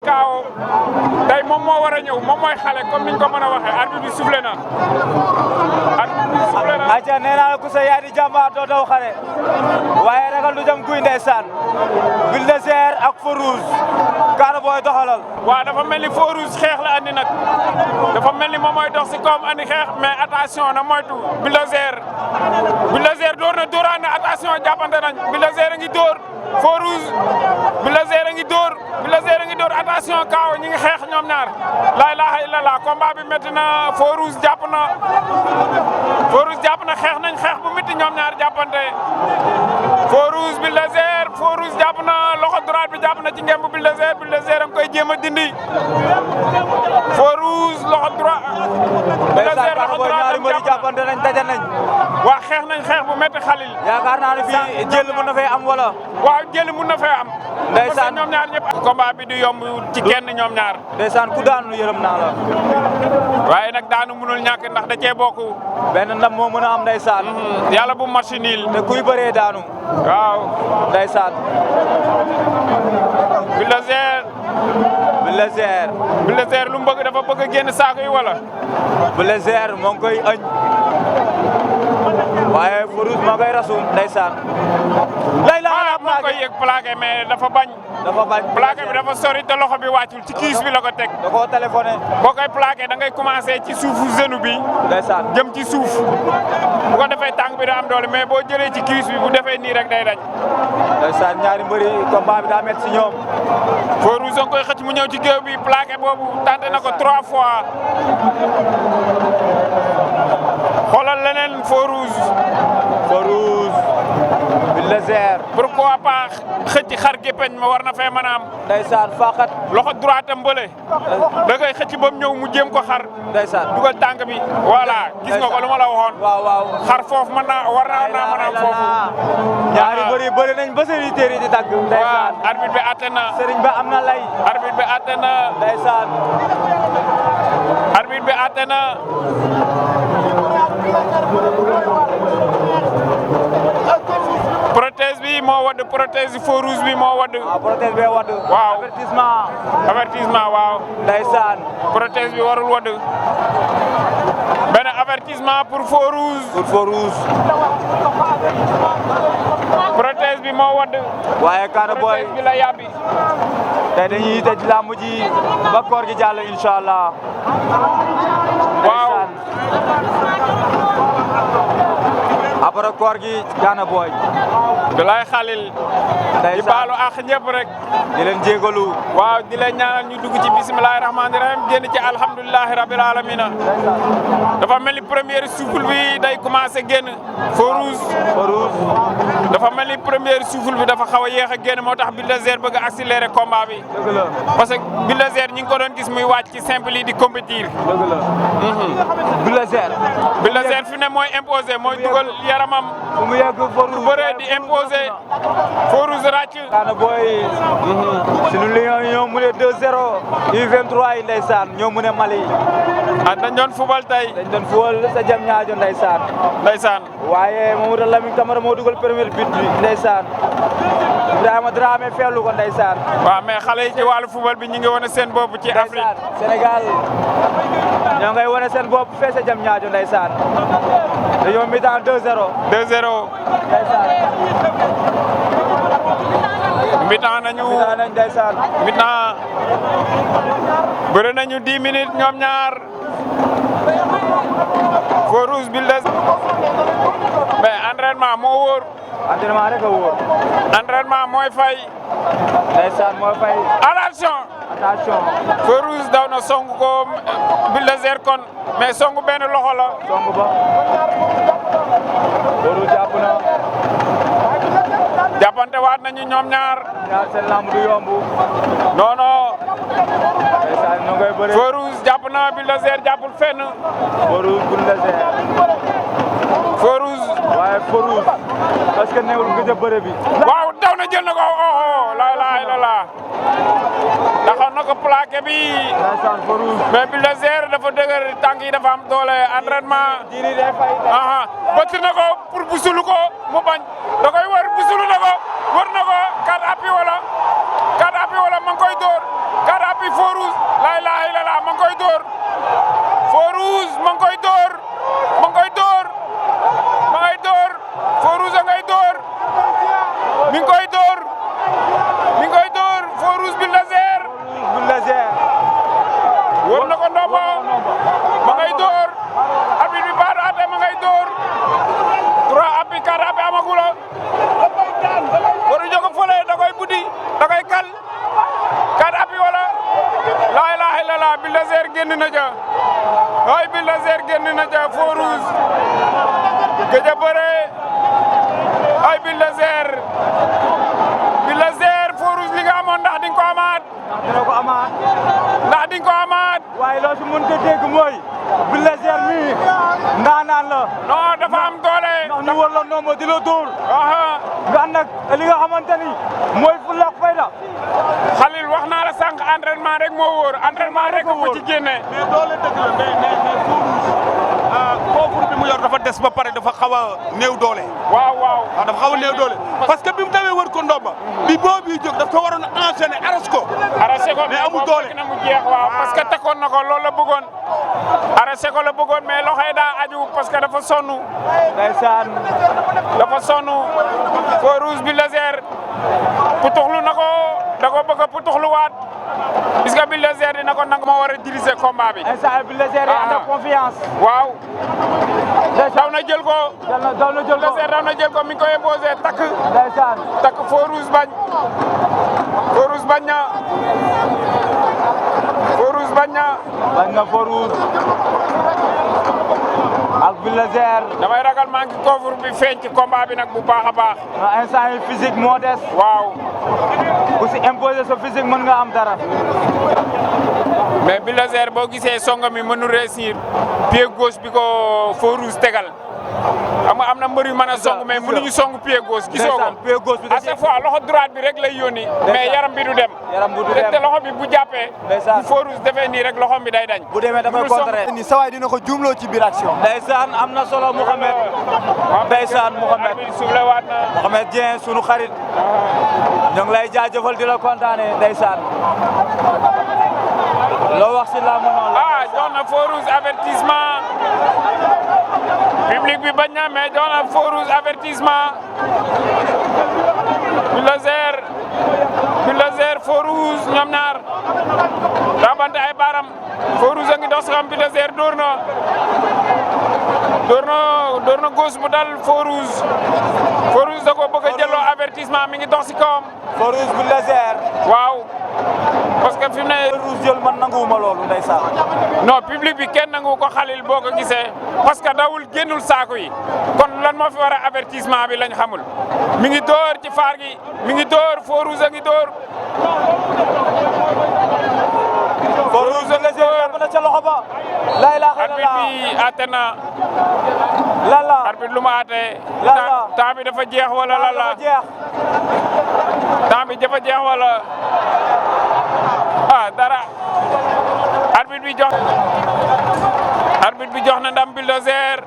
Kaaw tey moom moo war a ñëw moom mooy xale comme niñ ko mën a waxee arbitre bi soufflé na. arbitre bi soufflé na. ayca nee naa la ku sa yaay di jàmbaar doo daw xale waaye ragal du jëm guy ndeysaan Bulldozer ak Feu Rouge Kaana Boy doxalal. waaw dafa mel ni Feu Rouge xeex la andi nag dafa mel ni moom mooy dox si kawam andi xeex mais attention na moytu Bulldozer door na dóoraan na attention jàppante nañ Bulldozer a ngi dóor Feu Rouge Bulldozer a ngi dóor attention Kaaw ñi ngi xeex ñoom ñaar la ilaha illallah combat bi métti na Feu Rouge jàpp na xeex nañ xeex bu métti ñoom ñaar jàppante Feu Rouge Bulldozer jàpp na loxo droite bi jàpp na ci ngemb Bulldozer a ngi koy jéem a dindi Feu Rouge loxo droite Bulldozer loxo droite ñaari mbër yi jàppante nañ daje nañ. waa xeex nañ xeex bu métti Khalil. yaakaar naa ne fii jël mën na fay am wala. waaw jël mën na fay am. ndeysaan parce que ñoom ñaar ñëpp. combat bi du yomb ci kenn ñoom ñaar. ndeysaan ku daanu yërëm naa la. waaye nag daanu mënul ñàkk ndax da cee bokk. benn ndam moo mën a am ndeysaan. yàlla bu match nul. te kuy bëree daanu. waaw. ndeysaan. Bulldozer lu mu bëgg dafa bëgg a génn saako yi wala. Bulldozer moo ngi koy añ. waaye Feu Rouge moo koy rasu ndeysaan. moo koy yëg plaqué mais dafa bañ. plaqué bi dafa sori te loxo bi wàccul ci kiis bi la ko teg. da koo téléphoné. boo koy plaqué da ngay commencé ci suufu genou bi. ndeysaan jëm ci suuf. bu ko defee tànk bi da am doole mais boo jëlee ci kiis bi bu defee nii rek day dañ. ndeysaan ñaari mbëri combat bi daa métti si ñoom. Feu Rouge nga koy xëcc mu ñëw ci géew bi plaqué boobu tenté na ko 3 fois. xoolal leneen Feu Rouge. Bulldozer. pourquoi pas xëcc xar gépeñ ma war na fee mën a am. ndeysaan faaxat. loxo droite am bële. da koy xëcc ba mu ñëw mu jéem ko xar. ndeysaan dugal tànk bi. voilà gis nga ko lu ma la waxoon. waaw. xar foofu mën naa war naa mën a am foofu. ñaari bëri bëri nañ ba seen i téere di dagg. ndeysaan waaw arbitre bi àtte na. Serigne Ba am na lay. arbitre bi àtte na. ndeysaan. arbitre bi àtte na. protège bi moo wadd protège Feu Rouge bi moo wadd. protège bee wadd. waaw avertissement. waaw. ndeysaan. protège bi warul wadd. benn avertissement pour Feu Rouge. protège bi moo wadd. waaye Kaana Boy protège bi la yàbbi. tey dañuy tëj làmb ji ba koor gi jàll incha allah. waaw. après koor gi Kaana Boy. Bilay Khalil. di baalu ak ñëpp rek. di leen jégalu. waaw di leen ñaanal ñu dugg ci bisimilahi rahmaani rahim génn ci alhamdulilahi rabil alamina. dafa mel ni première souffle bi day commencé génn. Feu Rouge. dafa mel ni première souffle bi dafa xaw a yéex a génn moo tax Bulldozer bëgg a accélérer combat bi. dëgg la parce que Bulldozer ñi ngi ko doon gis muy wàcc ci simple yi di compétir. dëgg la. Bulldozer fi ne mooy imposé mooy dugal yaramam. mu yegg Feu Rouge bëree di imposé. Feu Rouge ràcc. Kaana Boy. sunu Lions yi ñoo mu ne 2-0. U23 yi ndeysaan ñoo mu ne Mali. dañ doon fubal tey. dañ doon fubal sa jam ñaajo ndeysaan. waaye Mamadou Lamine Camara moo dugal premier but bi ndeysaan. Ibrahima Dramé feelu ko ndeysaan. waaw mais xale yi ci wàllu fubal bi ñu ngi wane seen bopp ci Afrique. Sénégal ñoo ngay wane seen bopp fee sa jam ñaajo ndeysaan. dañoo mi-temps 2-0. 2-0. ndeysaan. mi-temps nañu. ndeysaan. mi-temps. bëre nañu 10 minutes ñoom ñaar. Feu Rouge Bulldozer. mais entraînement moo wóor. entraînement rek a wóor. entraînement mooy fay. ndeysaan mooy fay. attention. Feu Rouge daw na song ko Bulldozer kon mais song benn loxo la. song ba. Feu Rouge jàpp na. jàppante waat nañu ñoom ñaar. seen lamb du yomb. non. ndeysaan ñu ngay bëre. Feu Rouge jàpp na Bulldozer jàppul fenn. Feu Rouge Bulldozer. Feu Rouge. waaye Feu Rouge parce que newul gëj a bëre bi. waaw daw na jël na ko la ilaha illallah. na ko plaqué bi ndeysaan feu rouge mais Bulldozer dafa dëgër tànk yi dafa am doole entraînement diri day fay aha bëtt na ko pour busulu ko mu bañ da koy wër busulu na ko wër na ko 4 appuis wala ma ngi koy dóor 4 appuis feu rouge la ilaha illallah ma ngi koy dóor feu rouge ma ngi koy dóor ma ngay dóor feu rouge a ngay dóor mi ngi koy dóor feu rouge Bulldozer wër na ko ndombo ma ngay dóor arbitre bi baadu ate ma ngay dóor 3 appuis 4 appuis amagula waru jóg fële da koy buddi da koy kal 4 appuis wala la ilaha illallah Bulldozer génn na ca ay Bulldozer génn na ca feu rouge gëj a bëre ay Bulldozer feu rouge li nga amoon ndax di nga ko amaat dina ko amaat ndax di nga ko amaat waaye loo si mën a dégg mooy Bulldozer mi ndaanaan la non dafa am doole ndax ñu war la nomba di la dóor aha nga ànd ak li nga xamante ni mooy fulla ak fayda Khalil wax naa la sànq entraînement rek moo wóor entraînement rek ko ci génne mais doole dëgg la mais koofur bi mu yor dafa des ba pare dafa xaw a néew doole waaw dafa xaw a néew doole parce que bi mu tawee wër ko ndomba bi boobu jóg daf ko waroon a enchaîner arraché ko mais amul doole na mu jeex waaw parce que takkoon na ko loolu la bëggoon arrêté ko la bëggoon mais loxo yi daa aju parce que dafa sonn ndeysaan dafa sonn feu rouge Bulldozer putuxlu na ko da ko bëgg a putuxluwaat gis nga Bulldozer dina ko nang moo war a diriger combat bi instant Bulldozer yi ànd ak confiance waaw daw na jël ko daw na jël ko Bulldozer daw na jël ko mi ngi koy imposé takk ndeysaan takk feu rouge bañ na feu rouge bañ na feu rouge ak Bulldozer damay ragal maa ngi couvre bi feeñ ci combat bi nag bu baax a baax instant yi physique moo des waaw ku si imposé sa physique mën nga am dara mais Bulldozer boo gisee songa mi mënu réussir pied gauche bi ko feu rouge tegal xam nga am na mbër yu mën a song mais mënuñu song pied gauche gisoo ko pied gauche bi à chaque fois loxo droite bi rek lay yónni mais yaram bi du dem te loxo bi bu jàppee bu feu rouge defee nii rek loxom bi day dañ bu demee dafay contrer ni sawaay dina ko juumloo ci biir action ndeysaan am na solo Mouhamed ndeysaan Mouhamed suufle waat na Mouhamed Dieng sunu xarit ñu ngi lay jaajëfal di la kontaane ndeysaan loo wax si làmb noonu la jox na feu rouge avertissement public bi bañ na mais jox na feu rouge avertissement Bulldozer feu rouge ñoom ñaar rabante ay baram feu rouge a ngi dox si xam Bulldozer dóor na gauche mu dal feu rouge da ko bëgg a jëloo avertissement mi ngi dox si kawam feu rouge Bulldozer waaw parce que fi mu ne feu rouge jël man nanguwuma loolu ndeysaan non public bi kenn nangu ko Khalil boo ko gisee parce que dawul génnul saako yi kon lan moo fi war a avertissement bi lañ xamul mi ngi door ci faar gi mi ngi door feu rouge a ngi door feu rouge Bulldozer jàpp na ca loxo ba la ilaha illallah arbitre bi àtte na lala arbitre lu ma àtte lala temps bi dafa jeex wala lala jeex temps bi dafa jeex wala dara arbitre bi jox na ndam Bulldozer